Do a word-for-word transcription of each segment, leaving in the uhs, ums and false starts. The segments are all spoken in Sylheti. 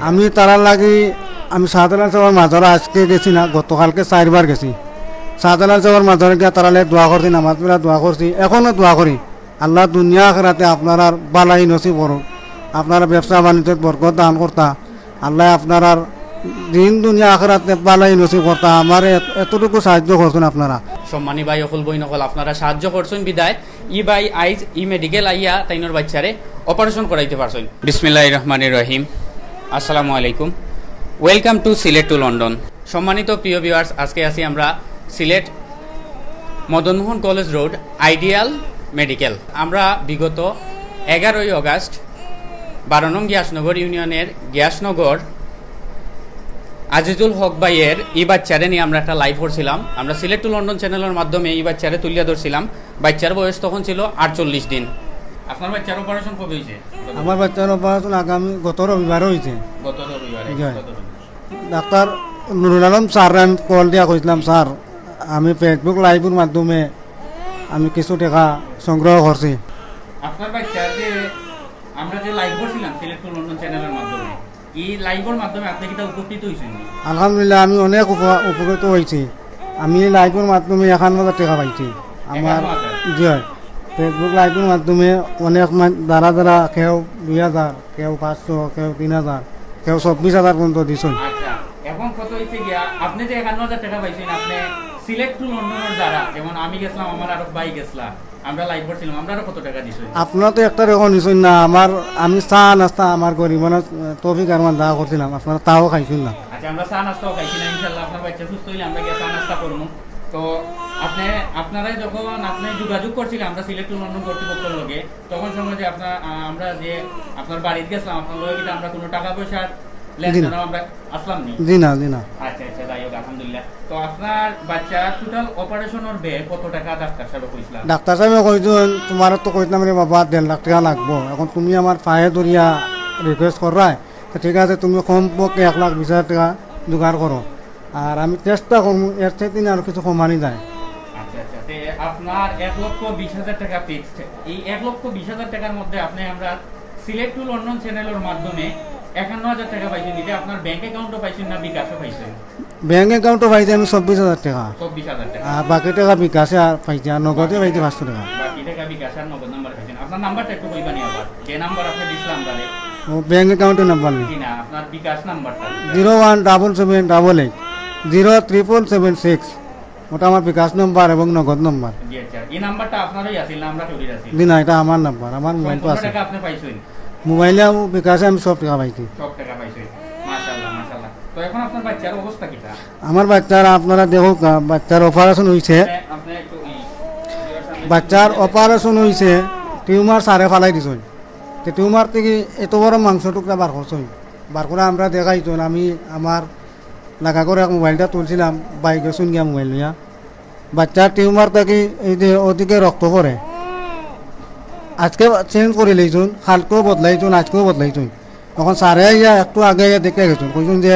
আমি তারার লাগি, আমি শাহজালাল সাবর মাজারো আজকে গেছি না, গতকালকে চাইরবার গেছি। শাহজালাল সাবর মাজারো গিয়া তারার লাগি দোয়া করছি, নামাজ পড়িয়া দোয়া করছি, এখনো দোয়া করি। আল্লায় দুনিয়া আখেরাতে আপনারার ভালাই নসিব করুক, আপনারার ব্যবসা বাণিজ্যত বরকত দান করতা, আল্লায় আপনারার দিন দুনিয়া আখেরাতে ভালাই নসিব করতা। আমারে এত-, এতটুকু সাহায্য করছইন আপনারা। সম্মানী ভাই অকল, বইন অকল, আপনারা সাহায্য করছইন বিদায় ই ভাই আইজ ই মেডিকেল আইয়া তাইনর বাচ্চারে অপারেশন করাইতে পারছইন। বিসমিল্লাহির রহমানির রহিম। আসসালামু আলাইকুম। Welcome to Sylhet to London। সম্মানিত প্রিয় ভিউয়ার্স, আজকে আছি আমরা Sylhet Madanmohan college road ideal medical. আমরা বিগত এগারোই অগাস্ট বারো নং গিয়াসনগর ইউনিয়নের গিয়াসনগর আজিজুল হক ভাইয়ের ই বাচ্চারে নিয়া আমরা একটা লাইভ করছিলাম। আমরা সিলেট টু লন্ডন চ্যানেলের মাধ্যমে ই বাচ্চারে তুলিয়া ধরছিলাম। বাচ্চার বয়স তখন ছিল আটচল্লিশ দিন। আপনার বাচ্চার অপারেশন কবে হইছে? আমার বাচ্চার অপারেশন আগামী গত রবিবারও হইছে। গত রবিবারে? জি। গত রবিবার। ডাক্তার নুরুল আলম স্যাররে আমি কল দিয়া কইছিলাম, "স্যার, আমি Facebook লাইভর মাধ্যমে আমি কিছু টাকা সংগ্রহ করছি।" আপনার বাচ্চা যে আমরা যে লাইভ করছিলাম সিলেট টু লন্ডন চ্যানেলের মাধ্যমে, এই লাইভর মাধ্যমে আপনি কিতা উপকৃত হইছেন নি? আলহামদুলিল্লাহ, আমি অনেক উপ-, উপকৃত হইছি। আমি এই লাইভর মাধ্যমে একান্ন হাজার টাকা পাইছি। আমার একান্ন হাজার? জি হয়। Facebook লাইভর মাধ্যমে অনেক মান-, যারা যারা কেউ দুই হাজার, কেউ পাঁচশো, কেউ তিন হাজার, কেউ চব্বিশ হাজার পর্যন্ত দিছইন। আচ্ছা, এখন কত হইছে গিয়া? আপনি যে একান্ন হাজার টাকা পাইছেন, আপনি সিলেট টু লন্ডনের যারা, যেমন আমি গেছিলাম, আমার আরো ভাই গেছিলাম, আমরা লাইভ করছিলাম, আমরা আরো কত টাকা দিছইন? আপনারা তো একটা রকম নিছইন না, আমার, আমি চা নাস্তা আমার গরিব মানুষ, আহ, তৌফিক আরমান দা করছিলাম, আপনারা তাও খাইছইন না। আচ্ছা, আমরা চা নাস্তাও খাইছি না, ইনশাআল্লাহ আপনার বাচ্চা সুস্থ হইলে আমরা গিয়া চা নাস্তা করবো। তো আপনি, আপনারা যখন আপনি যোগাযোগ করছিলেন আমরা সিলেট টু লন্ডন কর্তৃপক্ষের লগে, তখন সময় যে আপনার, আহ, আমরা যে আপনার বাড়িত গেছিলাম, আপনার লগে কিন্তু আমরা কোনো টাকা পয়সার জি না। লেনদেন আমরা আসলাম নি? জি না, জি না। আচ্ছা, আচ্ছা, যাই হোক, আলহামদুলিল্লাহ। তো আপনার বাচ্চা টোটাল অপারেশনের ব্যয় কত টাকা ডাক্তার সাহেব কইছিলেন? ডাক্তার সাহেব কইছেন, তোমার তো কইতাম রে বাবা, দেড় লাখ টাকা লাগবো। এখন তুমি আমার পায়ে ধরিয়া রিকোয়েস্ট কররায়, তো ঠিক আছে, তুমি কমপক্ষে এক লাখ বিশ হাজার টাকা জোগাড় করো, আর আমি চেষ্টা করমু এর চাইতে আরো কিছু কমানি যায়। আচ্ছা, আচ্ছা, তে আপনার এক লক্ষ বিশ হাজার টাকা ফিক্সড। এই এক লক্ষ বিশ হাজার টাকার মধ্যে আপনি আমরা সিলেট টু লন্ডন চ্যানেলের মাধ্যমে একান্ন হাজার টাকা পাইছেন, এটা আপনার ব্যাংক অ্যাকাউন্টও পাইছেন না বিকাশও পাইছেন? ব্যাংক অ্যাকাউন্টও পাইছি আমি চব্বিশ হাজার টাকা। চব্বিশ হাজার টাকা। আর বাকি টাকা বিকাশে আর পাইছি, আর নগদে পাইছি পাঁচশো টাকা। বাকি টাকা বিকাশ আর নগদ নাম্বার পাইছেন। আপনার নাম্বারটা একটু কইবানি আবার, যে নাম্বার আপনি দিছিলাম তাহলে। ও, ব্যাংক অ্যাকাউন্টের নাম্বার নেই। জি না, আপনার বিকাশ নাম্বারটা। Zero one double seven double eight zero triple seven six. ওটা আমার বিকাশ নাম্বার এবং নগদ নাম্বার। জি, আচ্ছা। এই নাম্বারটা আপনারই আছিল না, আমরা চুরির আছিল? জি না, এটা আমার নাম্বার, আমার মোবাইল তো সম্পূর্ণ আছে। টাকা আপনি পাইছেন? মোবাইলে ও বিকাশে আমি সব টাকা পাইছি। সব টাকা পাইছেন। মাশাআল্লাহ, মাশাআল্লাহ। তো এখন আপনার বাচ্চার অবস্থা কিতা? আমার বাচ্চার আপনারা দেখুক, আহ, বাচ্চার অপারেশন হইছে। আপনি, আপনি একটু এই, বাচ্চার অপারেশন হইছে, টিউমার সারে ফালাই দিছইন। তো টিউমার থেকে এত বড় মাংস টুকরা বার করছইন। বার করে আমরা দেখাইছইন, আমি আমার লাগা করে এক মোবাইলটা তুলছিলাম, বাইকে শুন গিয়া মোবাইল নিয়া। বাচ্চার টিউমার থাকি এই যে ওদিকে রক্ত পড়ে। আজকে চেঞ্জ করে লইছইন, কালকেও বদলাইছইন, আজকেও বদলাইছইন। এখন সারে আইয়া একটু আগে আইয়া দেখে গেছইন, কইছইন যে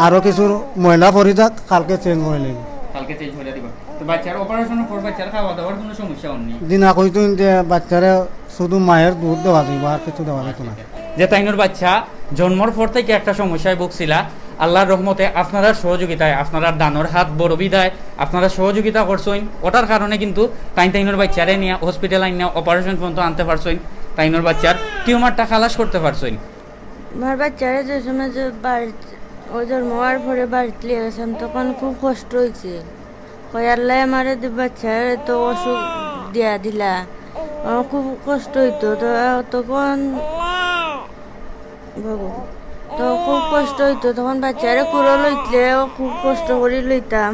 আরো কিছু ময়লা পড়ি যাক, কালকে চেঞ্জ করে লইব। কালকে চেঞ্জ করে দিব। তো বাচ্চার অপারেশনের পর বাচ্চার খাওয়া দাওয়ার কোনো সমস্যা হয়নি? জি না, কইছইন যে বাচ্চারে শুধু মায়ের দুধ দেওয়া যাইব, আর কিছু দেওয়া যাইতো না। যে তাইনর বাচ্চা জন্মর পর থেকে একটা সমস্যায় ভুগছিলা, আল্লাহর রহমতে আপনারার সহযোগিতায়, আপনারার দানর হাত বড় বিদায়, আপনারা সহযোগিতা করছইন, ওটার কারণে কিন্তু তাইন তাইনর বাচ্চারে নিয়া হসপিটাল আইনা অপারেশন পর্যন্ত আনতে পারছইন, তাইনর বাচ্চার টিউমারটা খালাস করতে পারছইন। আমার বাচ্চারে যে সময় যে বাড়িত, ও জন্ম হওয়ার পরে বাড়িত লিয়ে গেছিলাম, তখন খুব কষ্ট হইছে। কই, "আল্লাহ আমারে দি-, বাচ্চারে তো অসুখ দিয়া দিলা, আমার খুব কষ্ট হইতো।" তো তখন বাবু, তো খুব কষ্ট হইতো, তখন বাচ্চারে কুলো লইতলে খুব কষ্ট করি লইতাম।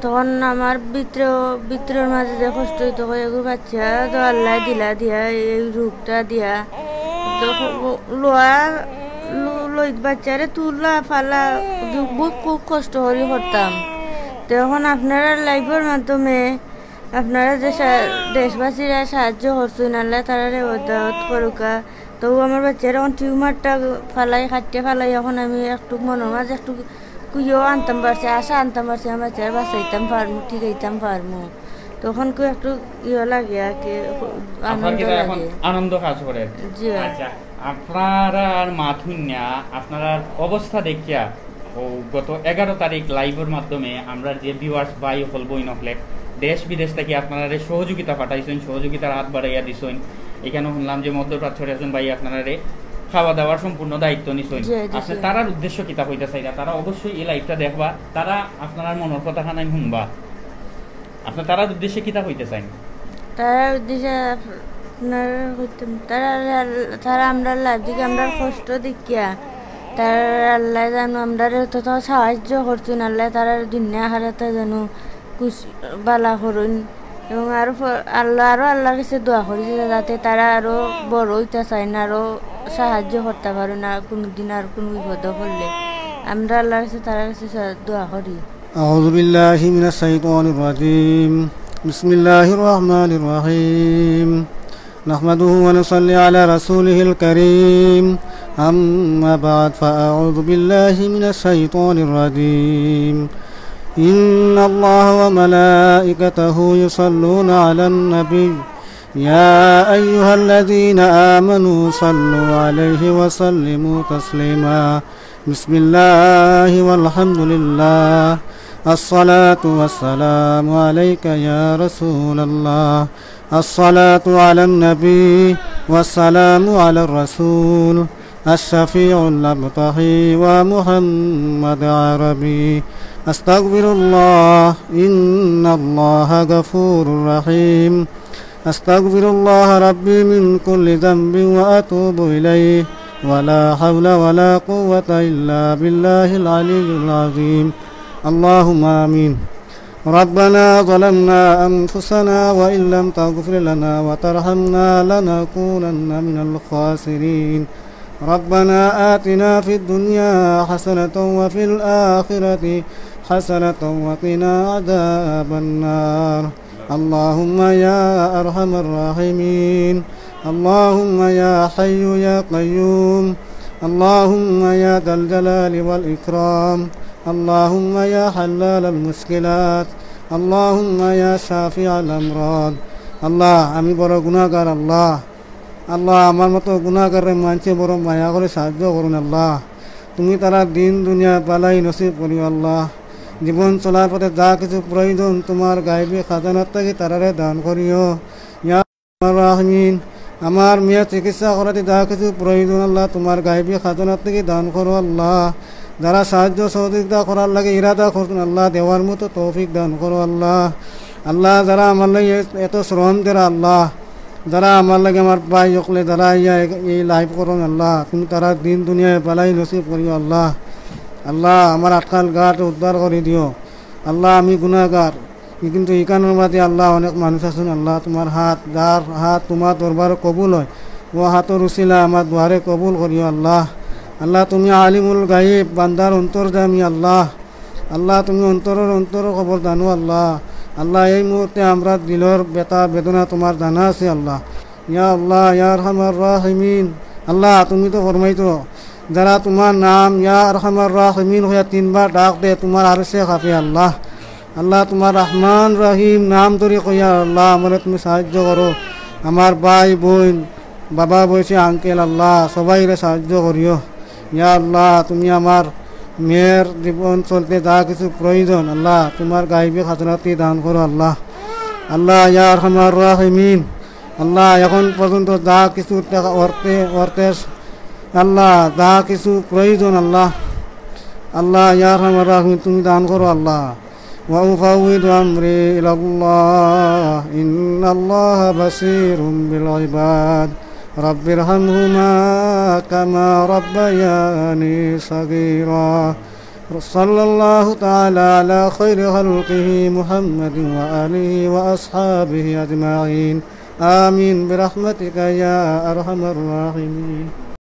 তখন আমার ভিতরে, ভিতরের মাঝে যে কষ্ট হইতো, কই, এগু বাচ্চা তো আল্লাহ দিলা দিয়া, এই রোগটা দিয়া। তো খু-, লোয়া, লু-, লইত বাচ্চারে তুলা, ফালা, দু-, বহুত খুব কষ্ট করি করতাম। তো এখন আপনারা লাইভের মাধ্যমে আপনারা যে সা-, দেশবাসীরা সাহায্য করছইন, আল্লাহ তারারে হেদায়ত করুকা। তবু আমার বাচ্চার এখন টিউমারটা ফালাই, কাটিয়া ফালাই, এখন আমি একটু মনের মাঝে একটু কুইও আনতাম পারছি, আশা আনতাম পারছি, আমার বাচ্চারে বাঁচাইতাম পারমু, ঠিক হইতাম পারমু। তখন কু একটু ইয়ে লাগে আর কি, আপনার আনন্দ কি এখন লাগে। আনন্দ কাজ করে আর কি? জি। আচ্ছা, আপনারার মাত হুনিয়া, আপনারার অবস্থা দেখিয়া, ও গত এগারো তারিখ লাইভর মাধ্যমে আমরা যে ভিউয়ার্স ভাই অকল বইন অকলে দেশ বিদেশ থাকি আপনারারে সহযোগিতা পাঠাইছইন, সহযোগিতার হাত বাড়াইয়া দিছইন। এখানে হুনলাম যে মধ্যপ্রাচ্যর একজন ভাই আপনারারে খাওয়া দাওয়ার সম্পূর্ণ দায়িত্ব নিছইন। জি, জি, আপনি জি। তারার উদ্দেশ্য কিতা কইতা চাইরা? তারা অবশ্যই এই লাইভটা দেখবা, তারা আপনারার মনর কথাখানাইন হুনবা। আপনি তারার উদ্দেশ্যে কিতা কইতা চাইন? তারার উদ্দেশ্যে আপনার কইতাম, তারা, তারা আমরার লাইভ দেখি আমরার কষ্ট দেখিয়া, তারা আল্লায় জানো আমরারে তত সাহায্য করছইন, আল্লায় তারার দুনিয়া আখেরাতে জানো খুশ বালা করইন। এবং আরো ফ-, আল্লাহ, আরো আল্লাহর কাছে দোয়া করি যে যাতে তারা আরো বড় অইতা চাইন, আরো সাহায্য করতা পারইন, আর কুনুদিন আর কুনু বিপদো পড়লে আমরা আল্লাহর কাছে, তারার কাছে সা-, দোয়া করি। أعوذ بالله من الشيطان الرجيم. بسم الله الرحمن الرحيم. نحمده ونصلي على رسوله الكريم. أما بعد، فأعوذ بالله من الشيطان الرجيم. إن الله وملائكته يصلون على النبي. يا أيها الذين آمنوا صلوا عليه وسلموا تسليما. بسم الله والحمد لله. الصلاة والسلام عليك يا رسول الله. الصلاة على النبي والسلام على الرسول الشفيع الأبطحي ومحمد عربي. أستغفر الله، إن الله غفور رحيم. أستغفر الله ربي من كل ذنب وأتوب إليه، ولا حول ولا قوة إلا بالله العلي العظيم. اللهم آمين. ربنا ظلمنا أنفسنا وإن لم تغفر لنا وترحمنا لنكونن من الخاسرين. ربنا آتنا في الدنيا حسنة وفي الآخرة حسنة وقنا عذاب النار. اللهم يا أرحم الراحمين. اللهم يا حي يا قيوم. اللهم يا ذا الجلال والإكرام. اللهم يا حلال المشكلات. اللهم يا شافي الأمراض. আল্লাহ, আমি বড় গুনাহগার আল্লাহ। আল্লাহ, আমার মতো গুনাহগাররে মানষে বড় মায়া করি সাহায্য করইন আল্লাহ। তুমি তারার দিন দুনিয়া বালাই নসিব করিও আল্লাহ। জীবন চলার পথে যা কিছু প্রয়োজন তুমার গাইবি খাজানার থাকি তারারে দান করিও। ইয়া আরহামার রাহিমিন, আমার মেয়ের চিকিৎসা করাতে যা কিছু প্রয়োজন আল্লাহ তুমার গাইবি খাজানার থাকি দান করো আল্লাহ। যারা সাহায্য সহযোগিতা করার লাগি ইরাদা করছইন আল্লাহ, দেওয়ার মতো তৌফিক দান করো আল্লাহ। আল্লাহ, যারা আমার লাগি এত শ্রম দেরা আল্লাহ, যারা আমার লাগি আমার ভাই অকলে যারা আইয়া এই লাইভ করইন আল্লাহ, তুমি তারার দিন দুনিয়ায় বালাই নসিব করিও আল্লাহ। আল্লাহ, আমার আটকাল ঘাট উদ্ধার করি দিও আল্লাহ। আমি গুনাহগার, কিন্তু ইখানর মাঝে আল্লাহ অনেক মানুষ আছইন আল্লাহ, তুমার হাত, যার হাত তুমার দরবারে কবুল অয়, ও হাতর উসিলা আমার দুয়ারে কবুল করিও আল্লাহ। আল্লাহ, তুমি আলিমুল গাইব, বান্দার অন্তর্যামী আল্লাহ। আল্লাহ, তুমি অন্তরর অন্তরর খবর জানো আল্লাহ। আল্লাহ, এই মুহূর্তে আমরার দিলর ব্যথা বেদনা তুমার জানা আছে আল্লাহ। ইয়া আল্লাহ, ইয়া আরহামার রাহিমিন, আল্লাহ, তুমি তো ফরমাইছো, যারা তুমার নাম ইয়া আরহামার রাহিমিন কইয়া তিনবার ডাক দে, তুমার আরশে কাঁপে আল্লাহ। আল্লাহ, তুমার রহমান রহিম নাম ধরি কইয়া আল্লাহ, আমারে তুমি সাহায্য করো। আমার ভাই বইন, বাবা বয়সী আঙ্কেল আল্লাহ, সবাইরে সাহায্য করিও। ইয়া আল্লাহ, তুমি আমার মেয়ের জীবন চলতে যা কিছু প্রয়োজন আল্লাহ, তুমার গাইবি খাজানাতে দান করো আল্লাহ। আল্লাহ, ইয়া আরহামার রাহিমিন, আল্লাহ, এখন পর্যন্ত যা কিছু টাকা অর্থে, অর্থের আল্লাহ, যা কিছু প্রয়োজন আল্লাহ, আল্লাহ, ইয়া আরহামার রাহিমিন, তুমি দান করো আল্লাহ। وأفوض أمري إلى الله، إن الله بصير بالعباد. رب ارحمهما كما ربياني صغيرا. صلى الله تعالى على خير خلقه محمد وآله وأصحابه أجمعين. آمين برحمتك يا أرحم الراحمين.